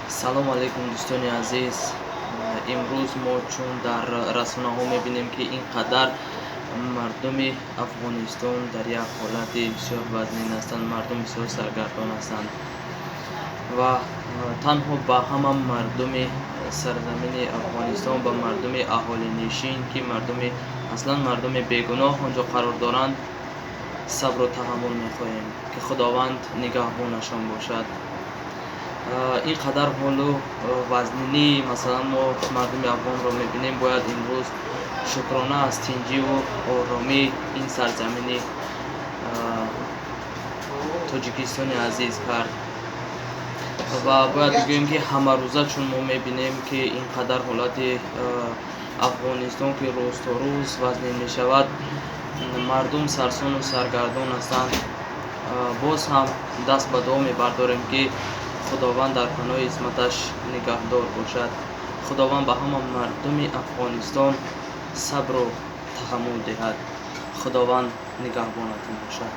Салом алейкум, дӯстони азиз. Имрӯз мо чун дар расонаҳо мебинем, ки ин қадар мардуми Афғонистон дар як ҳолати бисёр вазнин ҳастанд, мардум бисёр саргардон ҳастанд ва танҳо ба ҳама мардуми сарзамини Афғонистон, ба мардуми аҳолинишин, ки мардуми аслан мардуми бегуноҳ онҷо қарор доранд, сабру таҳаммул мехоҳем, ки Худованд нигаҳбонашон бошад. Ин қадар ҳолу вазнинӣ, масалан, мо мардуми афғонро мебинем, бояд имрӯз шукрона аз тинҷиву оромии ин сарзамини Тоҷикистони азиз кард. Ва бояд бигӯем, ки ҳамарӯза чун мо мебинем, ки ин қадар ҳолати Афғонистон, ки рӯз то рӯз вазнин мешавад, мардум сарсону саргардон ҳастанд, боз ҳам даст ба дуо мебардорем, ки Худованд дар паноҳи исматаш нигаҳдор бошад. Худованд ба ҳама мардуми Афғонистон сабру таҳаммул диҳад. Худованд нигаҳбонатон бошад.